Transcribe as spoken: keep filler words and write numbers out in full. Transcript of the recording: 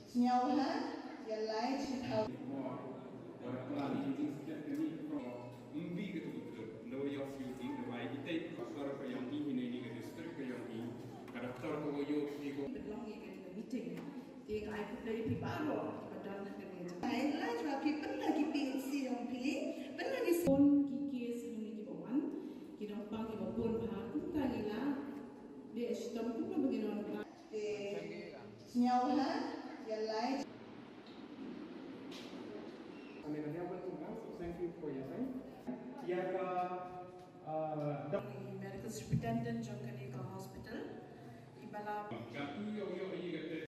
Sngewbha ïa lai shi thaw. Pynlong ïa ka meeting. Te ai khublei ïa phi baroh kiba don ha kane ka jaka. Ai la jua phi pynda ki P H C jong phi, pynda ki phone ki case hangne kiba wan, ki nongpang kiba bun bha, kumta ngi la leh shitom kumno ba ngi don. Te sngewbha ïa lai. Thank you for your time. Ïa ka, uh, doc- Medical Superintendent jong kane ka hospital. Iba la. Ka tu ïoh ïoh ïa ka